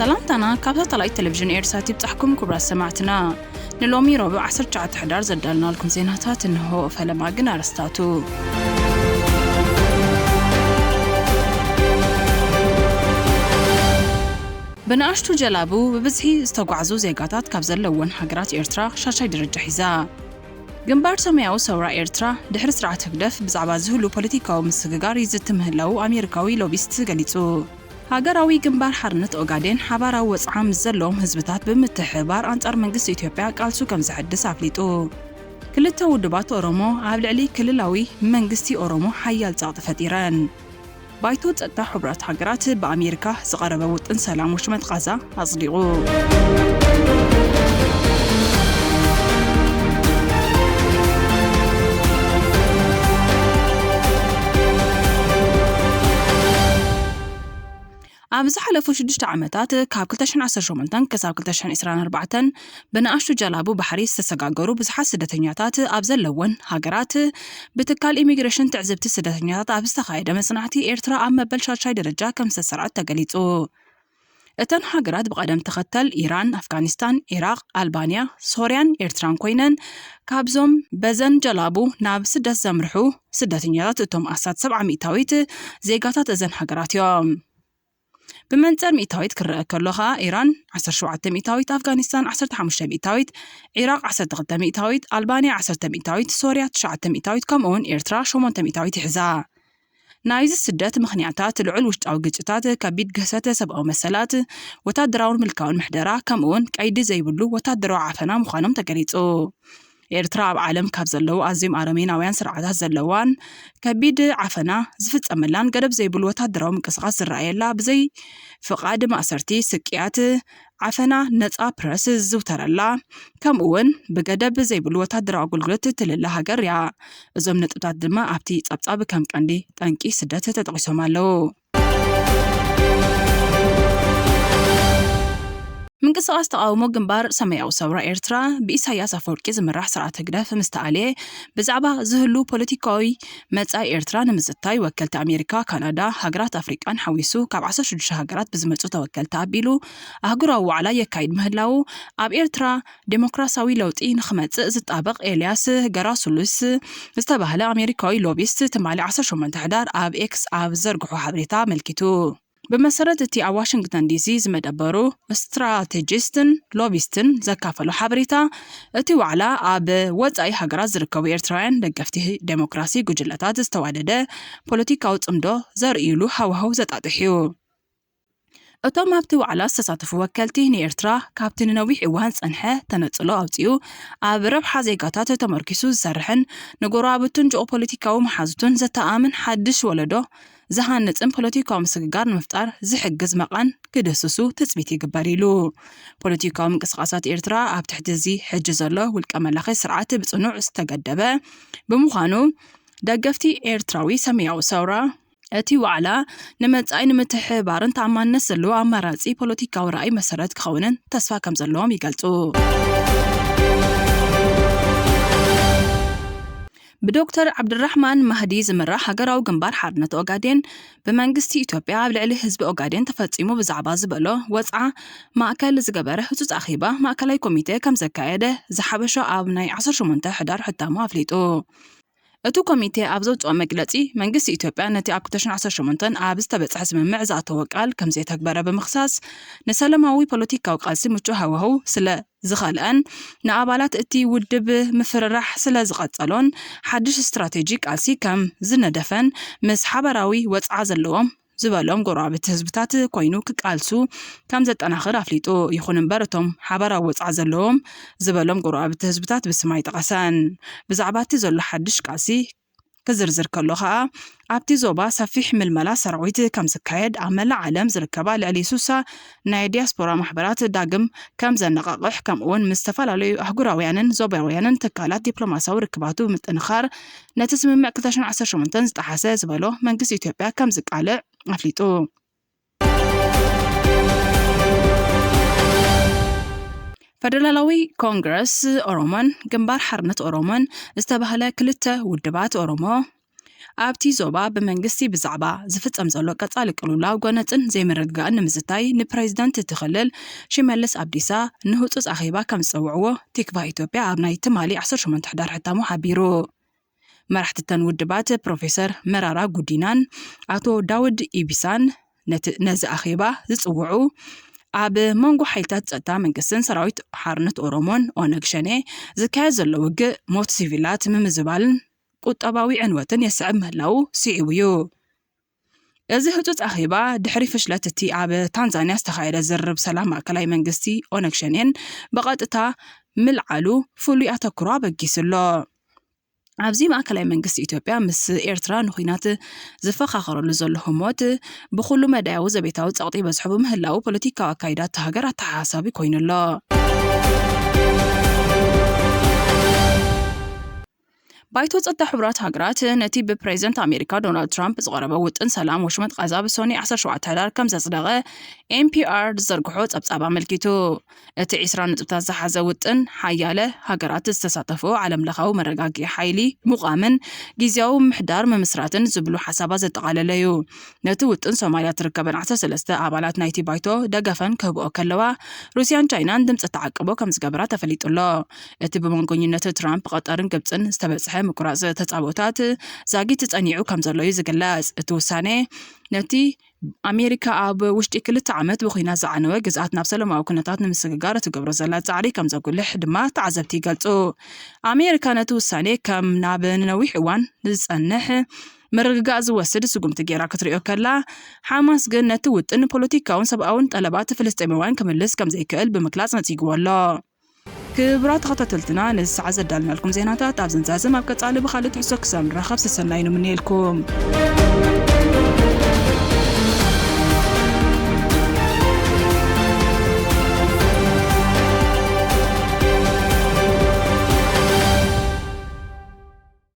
ሰላምታና ካብ ሳተላይት ቴሌቪዥን ኤርትራ ይብጻሕኩም ክቡራት ሰማዕትና። ንሎሚ ረቡዕ ዓሰርተ ትሽዓተ ሕዳር ዘዳልናልኩም ዜናታት እንሆ። ፈለማ ግን ኣርእስታቱ። ብንኣሽቱ ጀላቡ ብብዝሒ ዝተጓዕዙ ዜጋታት ካብ ዘለወን ሃገራት ኤርትራ ሻሻይ ደረጃ ሒዛ። ግንባር ሰማያዊ ሰውራ ኤርትራ ድሕሪ ስርዓት ህግደፍ ብዛዕባ ዝህሉ ፖለቲካዊ ምስግጋር ይዝቲ ምህላዉ ኣሜሪካዊ ሎቢስት ገሊጹ። ሃገራዊ ግንባር ሓርነት ኦጋዴን ሓባራዊ ወጽዓ ምስ ዘለዎም ህዝብታት ብምትሕብባር ኣንጻር መንግስቲ ኢትዮጵያ ቃልሱ ከም ዘሐድስ ኣፍሊጡ። ክልተ ውድባት ኦሮሞ ኣብ ልዕሊ ክልላዊ መንግስቲ ኦሮሞ ሓያል ጸቕጢ ፈጢረን። ባይቶ ጸጥታ ሕቡራት ሃገራት ብኣሜሪካ ዝቐረበ ውጥን ሰላም ወሽመጥ ቓዛ ኣጽዲቑ። ኣብ ዝሓለፉ ሽዱሽተ ዓመታት፣ ካብ ክልተ ሽሕን ዓሰርተ ሸሞንተን ክሳብ ክልተ ሽሕን ዕስራን ኣርባዕተን፣ ብንኣሽቱ ጀላቡ ባሕሪ ዝተሰጋገሩ ብዙሓት ስደተኛታት ኣብ ዘለወን ሃገራት፣ ብትካል ኢሚግሬሽን ትዕዝብቲ ስደተኛታት ኣብ ዝተኻየደ መጽናዕቲ፣ ኤርትራ ኣብ መበል ሻድሻይ ደረጃ ከም ዝተሰርዐት ተገሊጹ። እተን ሃገራት ብቐደም ተኸተል ኢራን፣ ኣፍጋኒስታን፣ ኢራቕ፣ ኣልባንያ፣ ሶርያን ኤርትራን ኮይነን፣ ካብዞም በዘን ጀላቡ ናብ ስደት ዘምርሑ ስደተኛታት እቶም ኣስታት ሰብዓ ሚእታዊት ዜጋታት እዘን ሃገራት እዮም። ብመንጽር ሚእታዊት ክረአ ከሎ ኸኣ፣ ኢራን ዓሰርተ ሸውዓተ ሚእታዊት፣ ኣፍጋኒስታን ዓሰርተ ሓሙሽተ ሚእታዊት፣ ዒራቕ ዓሰርተ ክልተ ሚእታዊት፣ ኣልባንያ ዓሰርተ ሚእታዊት፣ ሶርያ ትሽዓተ ሚእታዊት፣ ከምኡውን ኤርትራ ሸሞንተ ሚእታዊት ይሕዛ። ናይዚ ስደት ምኽንያታት ልዑል ውሽጣዊ ግጭታት፣ ከቢድ ግህሰት ሰብኣዊ መሰላት፣ ወታደራውን ምልካውን ምሕደራ፣ ከምኡውን ቀይዲ ዘይብሉ ወታደራዊ ዓፈና ምዃኖም ተገሊጹ። ኤርትራ ኣብ ዓለም ካብ ዘለዉ ኣዝዮም ኣረሜናውያን ስርዓታት ዘለዋን ከቢድ ዓፈና ዝፍጸመላን ገደብ ዘይብሉ ወታደራዊ ምንቅስቓስ ዝረኣየላ፣ ብዘይ ፍቓድ ማእሰርቲ፣ ስቅያት፣ ዓፈና፣ ነጻ ፕረስ ዝዝውተረላ፣ ከምኡ እውን ብገደብ ዘይብሉ ወታደራዊ ኣገልግሎት ትልለ ሃገር እያ። እዞም ነጥብታት ድማ ኣብቲ ጸብጻብ ከም ቀንዲ ጠንቂ ስደት ተጠቒሶም ኣለዉ። ምንቅስቓስ ተቓውሞ ግንባር ሰማያዊ ሰውራ ኤርትራ፣ ብኢሳያስ ኣፈወርቂ ዝምራሕ ስርዓት ህግደፍ ምስ ተኣልየ፣ ብዛዕባ ዝህሉ ፖለቲካዊ መጻኢ ኤርትራ ንምዝታይ፣ ወከልቲ ኣሜሪካ፣ ካናዳ፣ ሃገራት ኣፍሪቃን ሓዊሱ ካብ ዓሰርተ ሽዱሽተ ሃገራት ብዝመጹ ተወከልቲ ኣቢሉ ኣህጉራዊ ዋዕላ የካይድ ምህላዉ፣ ኣብ ኤርትራ ዴሞክራሲያዊ ለውጢ ንኽመጽእ ዝጣበቕ ኤልያስ ገራሱሉስ ዝተባህለ ኣሜሪካዊ ሎቢስት፣ ትማሊ ዓሰርተ ሸሞንተ ሕዳር ኣብ ኤክስ ኣብ ዘርግሖ ሓበሬታ ኣመልኪቱ። ብመሰረት እቲ ኣብ ዋሽንግተን ዲሲ ዝመደበሩ ስትራቴጂስትን ሎቢስትን ዘካፈሎ ሓበሬታ፣ እቲ ዋዕላ ኣብ ወጻኢ ሃገራት ዝርከቡ ኤርትራውያን ደገፍቲ ዴሞክራሲ ጉጅለታት ዝተዋደደ ፖለቲካዊ ጽምዶ ዘርእይሉ ሃዋህው ዘጣጥሕ እዩ። እቶም ኣብቲ ዋዕላ ዝተሳተፉ ወከልቲ፣ ንኤርትራ ካብቲ ንነዊሕ እዋን ዝጸንሐ ተነጽሎ ኣውጺኡ፣ ኣብ ረብሓ ዜጋታት ተመርኪሱ ዝሰርሕን ንጎረባብቱን ጂኦፖለቲካዊ መሓዙቱን ዘተኣማምን ሓድሽ ወለዶ ዝሃንጽን ፖለቲካዊ ምስግጋር ንምፍጣር ዝሕግዝ መቓን ክድህስሱ ትጽቢት ይግበር ኢሉ። ፖለቲካዊ ምንቅስቓሳት ኤርትራ ኣብ ትሕቲ እዚ ሕጂ ዘሎ ውልቀ መላኺ ስርዓት ብጽኑዕ ዝተገደበ ብምዃኑ፣ ደገፍቲ ኤርትራዊ ሰማያዊ ሰውራ፣ እቲ ዋዕላ ንመጻኢ ንምትሕብባርን ተኣማንነት ዘለዎ ኣማራጺ ፖለቲካዊ ራእይ መሰረት ክኸውንን ተስፋ ከም ዘለዎም ይገልጹ። ብዶክተር ዓብድራሕማን ማህዲ ዝምራሕ ሃገራዊ ግንባር ሓርነት ኦጋዴን፣ ብመንግስቲ ኢትዮጵያ ኣብ ልዕሊ ህዝቢ ኦጋዴን ተፈጺሙ ብዛዕባ ዝበሎ ወጽዓ ማእከል ዝገበረ ህጹጽ ኣኼባ ማእከላይ ኮሚቴ ከም ዘካየደ፣ ዝሓበሾ ኣብ ናይ ዓሰርተ ሸሞንተ ሕዳር ሕታሙ ኣፍሊጡ። እቲ ኮሚቴ ኣብ ዘውጽኦ መግለጺ፣ መንግስቲ ኢትዮጵያ ነቲ ኣብ ክልተ ሽሕን ዓሰርተ ሸሞንተን ኣብ ዝተበጽሐ ስምምዕ ዝኣተዎ ቃል ከም ዘየተግበረ ብምኽሳስ፣ ንሰላማዊ ፖለቲካዊ ቃልሲ ምቹእ ሃዋህው ስለ ዝኸልአን፣ ንኣባላት እቲ ውድብ ምፍርራሕ ስለ ዝቐጸሎን፣ ሓድሽ ስትራቴጂ ቃልሲ ከም ዝነደፈን ምስ ሓበራዊ ወጽዓ ዘለዎም ዝበሎም ጎረባብቲ ህዝብታት ኮይኑ ክቃልሱ ከም ዘጠናኽር ኣፍሊጡ። ይኹን እምበር፣ እቶም ሓበራዊ ወጽዓ ዘለዎም ዝበሎም ጎረባብቲ ህዝብታት ብስም ኣይጠቐሰን። ብዛዕባ እቲ ዘሎ ሓድሽ ቃልሲ ክዝርዝር ከሎ ኸኣ፣ ኣብቲ ዞባ ሰፊሕ ምልመላ ሰራዊት ከም ዝካየድ፣ ኣብ መላእ ዓለም ዝርከባ ልዕሊ ሱሳ ናይ ዲያስፖራ ማሕበራት ዳግም ከም ዘነቓቕሕ፣ ከምኡውን ምስ ዝተፈላለዩ ኣህጉራውያንን ዞባውያንን ትካላት ዲፕሎማሲያዊ ርክባቱ ብምጥንኻር፣ ነቲ ስምምዕ ክልተ ሽሕን ዓሰርተ ሸሞንተን ዝጠሓሰ ዝበሎ መንግስቲ ኢትዮጵያ ከም ዝቃልዕ ኣፍሊጡ። ፈደራላዊ ኮንግረስ ኦሮሞን ግንባር ሓርነት ኦሮሞን ዝተባህለ ክልተ ውድባት ኦሮሞ ኣብቲ ዞባ ብመንግስቲ ብዛዕባ ዝፍጸም ዘሎ ቀጻሊ ቅልውላው፣ ጎነጽን ዘይምርግጋእን ንምዝታይ ንፕሬዚደንት እቲ ክልል ሽመልስ ኣብዲሳ ንህጹጽ ኣኼባ ከም ዝጸውዕዎ ቲክቫህ ኢትዮጵያ ኣብ ናይ ትማሊ ዓሰርተ ሸሞንተ ሕዳር ሕታሙ ሓቢሩ። መራሕቲ እተን ውድባት ፕሮፌሰር መራራ ጉዲናን ኣቶ ዳውድ ኢብሳን ነቲ፣ ነዚ ኣኼባ ዝጽውዑ፣ ኣብ መንጎ ሓይልታት ጸጥታ መንግስትን ሰራዊት ሓርነት ኦሮሞን፣ ኦነግ ሸኔ፣ ዝካየድ ዘሎ ውግእ ሞት ሲቪላት ምምዝባልን ቁጠባዊ ዕንወትን የስዕብ ምህላዉ ስዒቡ እዩ። እዚ ህጹጽ ኣኼባ ድሕሪ ፍሽለት እቲ ኣብ ታንዛንያ ዝተኻየደ ዝርርብ ሰላም ማእከላይ መንግስቲ ኦነግ ሸኔን ብቐጥታ ምልዓሉ ፍሉይ ኣተኩሮ ኣበጊሱ ኣሎ። ኣብዚ ማእከላይ መንግስቲ ኢትዮጵያ ምስ ኤርትራ ንኹናት ዝፈኻኸረሉ ዘሎ ህሞት፣ ብኹሉ መዳያዊ ዘቤታዊ ጸቕጢ በዝሑ ብምህላዉ፣ ፖለቲካዊ ኣካይዳ እታ ሃገር ኣተሓሳሳቢ ኮይኑ ኣሎ። ባይቶ ጸጥታ ሕቡራት ሃገራት ነቲ ብፕሬዚደንት ኣሜሪካ ዶናልድ ትራምፕ ዝቐረበ ውጥን ሰላም ወሽመጥ ቃዛ ብሶኒ ዓሰርተ ሸውዓተ ሕዳር ከም ዘጽደቐ ኤን ፒ ኣር ዝዘርግሖ ጸብጻብ ኣመልኪቱ። እቲ ዕስራ ነጥብታት ዝሓዘ ውጥን፣ ሓያለ ሃገራት ዝተሳተፍኦ ዓለምለኻዊ መረጋግኢ ሓይሊ ምቋምን ግዝያዊ ምምሕዳር ምምስራትን ዝብሉ ሓሳባት ዘጠቓለለ እዩ። ነቲ ውጥን፣ ሶማልያ ትርከበን ዓሰርተ ሰለስተ ኣባላት ናይቲ ባይቶ ደገፈን ክህብኦ ከለዋ፣ ሩስያን ቻይናን ድምጺ ተዓቅቦ ከም ዝገበራ ተፈሊጡ ኣሎ። እቲ ብመንጎኝነት ትራምፕ፣ ቐጠርን ግብጽን ዝተበጽሐ ምቁራጽ ተጻብኦታት ዛጊት ጸኒዑ ከም ዘሎ እዩ ዝግለጽ። እቲ ውሳኔ፣ ነቲ ኣሜሪካ ኣብ ውሽጢ ክልተ ዓመት ብኹናት ዝዓነወ ግዝኣት ናብ ሰላማዊ ኩነታት ንምስግጋር እትገብሮ ዘላ ጻዕሪ ከም ዘጉልሕ ድማ ተዓዘብቲ ይገልጹ። ኣሜሪካ ነቲ ውሳኔ ከም ናብ ንነዊሕ እዋን ዝጸንሕ ምርግጋእ ዝወስድ ስጉምቲ ገይራ ክትርእዮ ከላ፣ ሓማስ ግን ነቲ ውጥን ፖለቲካውን ሰብኣውን ጠለባት ፍልስጤማውያን ክምልስ ከም ዘይክእል ብምግላጽ ነጺግዎ ኣሎ። ክቡራት ተኸታተልትና፣ ነዚ ሰዓት ዘዳልናልኩም ዜናታት ኣብ ዘንዛዝም፣ ኣብ ቀጻሊ ብኻልእ ትሕዝቶ ክሳብ ንራኸብ ሰሰናዩ ንምነየልኩም።